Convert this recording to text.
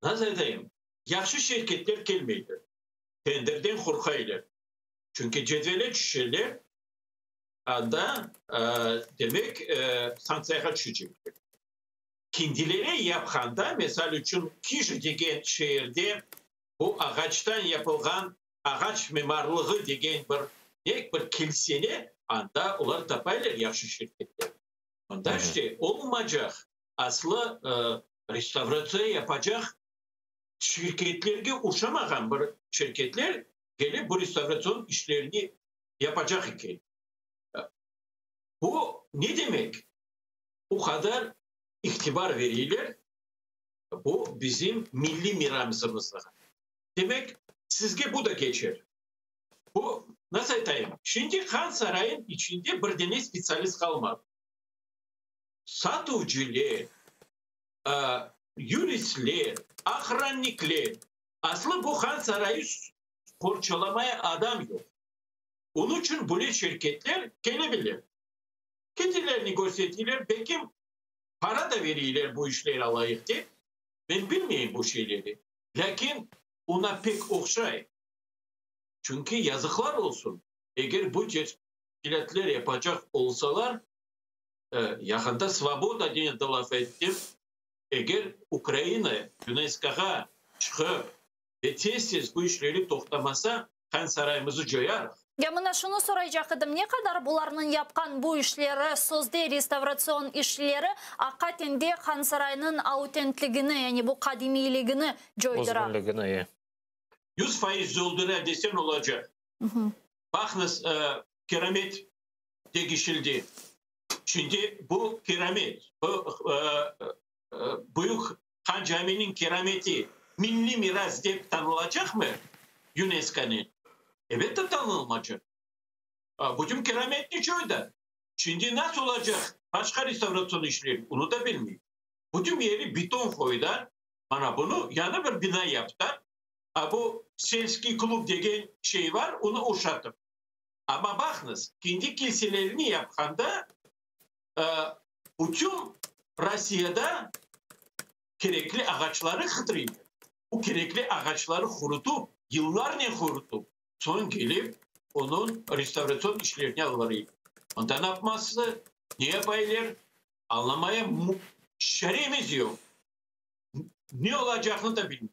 Nasıl aytayım, yahşı şirketler kelmeyler, tenderden qorqaylar. Çünki cedvele tüşseler, anda, demek, sanktsiyağa tüşecekler. Kendileri yapqanda, misal içün, Kij degen şeerde bu ağaçtan yapılğan ağaç mimarlığı degen bir ne bir kilseni, anda olar tapaylar yahşı şirketler. Mında işte olmacaq, aslı restavratsiya yapacaq şirketlerge oşamağan bir şirketler kelip bu restavratsion işlerini yapacaq eken. Bu ne demek? O qadar itibar bereyler bu bizim milliy miramızımızğa. Demek, sizge bu da keçer. Bu, nasıl aytayım, şimdi Han sarayın içinde bir dene spetsialist qalmadı. Satuvcılar, yuristler, ohrannikler, aslı bu Han sarayı qorçalamaya adam yoq. Onıñ içün böyle şirketler kele bile. Kendilerini körsetiler, belki para da bereyler bu işler alayıq dep. Men bilmeyim bu şeyleri. Lâkin oña pek oqşay. Çünki yazıqlar olsun, eger bu teşkilâtler yapacaq olsalar, yaqında Svoboda denen de laf ettim, eger Ukraina YUNESKOğa çıqıp ve tez-tez bu işleri toqtamasa, Han sarayımızı coyarıq. Ya mına şunı soraycaq edim, ne qadar bularnıñ yapqan bu işleri, sözde restavratsion işleri, aqiqaten de Han sarayınıñ autentligini, yani bu qadimiyligini coydura? Özgünligini, e. 100% coydura desen olacaq. Baqıñız, kiramet degişildi. Şimdi bu kiramet, bu Büyük Han Caminiñ kirameti milliy miras dep tanılacaqmı YUNESKOnen? Elbette tanılmacaq. Bütün kirametni coydı. Şimdi nasıl olacaq başqa restavratsion işler, onı da bilmeyim. Bütün yeri beton qoydı, mana bunı yañı bir bina yaptı. Bu selskiy klub degen şey bar, onı oşatıp. Amma baqıñız, kendi kilselerini yapqanda bütün Rossiyada kerekli ağaçları qıdırıylar. Bu kerekli ağaçları qurutıp, yıllarnen qurutıp, soñ kelip onıñ restavratsion işlerini alıp Onda ne yapması, ne yapaylar, añlamaya çaremiz yoq. Ne olacağını da bilmeymiz.